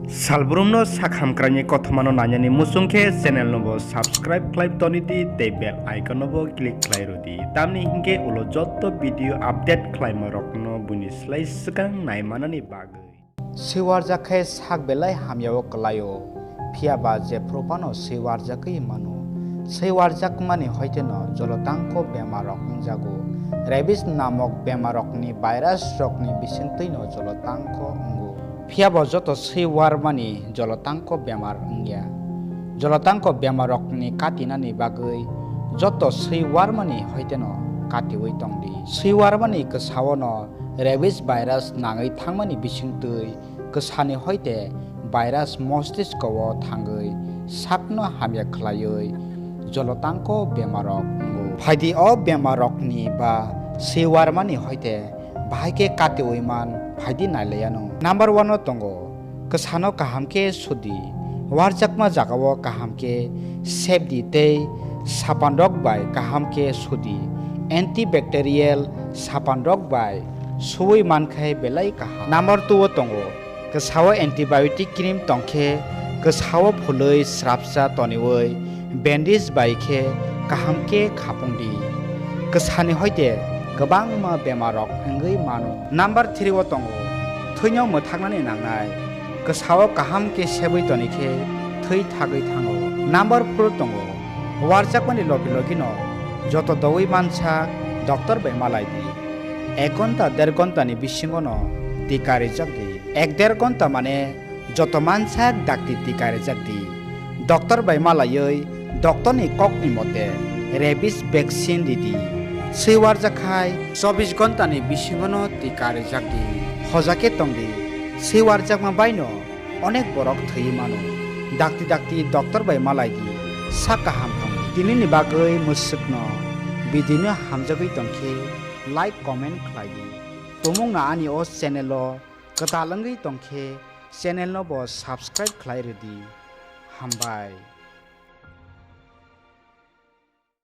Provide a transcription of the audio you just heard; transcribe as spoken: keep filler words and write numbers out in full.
Salbrumno sak hamkraini kothomano nainani muchung khe channel no bo subscribe khlai toni di tei bell icon no bo click khlai rw di. Tamni hinkhe ulo jotto video update khlaima rokno buini slai swkang naimanani bagwi. Swiwarjak khe sak belai hamyao kwlaio, phiya ba jephru phano swiwarjagwi mano. Swiwarjakmani hoiteno jolotangko bemarrok wngjago. Rabies namok bemarrokni virusrokni bisingtwino jolotangko wngo. Phiya bo joto swiwarmani jolotangko bemar wngya. Jolotangko bemarrokni katinani bagwi joto swiwarmani hoiteno katiwi tongdi. Swiwarmani kwsaono rabies virus nangwi thangmani bisingtwi kwsani hoite virus mostisko-o thangwi sakno hamya khlaiwi jolotangko bemarrok wngo. Phaidi o bemarrokni ba swiwarmani hoite bahai khe katiwi man phaidi nailaiano. Number one o tongo kwsano kaham khe sudi, warjakma jagao kaham khe sebdi tei sapanrok bai kaham khe sudi, antibacterial sapanrok bai suwi mankhe belai kaham. Number two o tongo, kwsao antibiotic cream tongkhe kwsao phulwi srapsa toniwi bandage bai khe kaham khe khapungdi. Kwsani hoite kwbangma bemarrok wngwi mano. Number three o tongo thwino mwthaknani nangnai. Kwsao kaham khe sebwi tonikhe thwi thagwi thango. Number four tongo warjakmani logi logino joto dowi mansa doctor bai malai di. Ek ghonta der ghontani bisingono tika rijak di. Ek der ghonta mane joto mansa dakti tika rijak di. Doctor bai malaiwi doctorni kokni mote rabies vaccine ridi. Swiwarjak khai chobbish ghontani bisingono tika rijak di. Hojakhe tongdi, swiwarjakma baino onek borok thwi mano. Dakti dakti doctor bai malai di, sak kaham tongdi. Tinini bagwi mwswkno video no hamjagwi tongkhe like comment khlai di. Tumungno ani o channel o kwtal wngwi tongkhe channel no bo subscribe khlai rwdi. Hambai.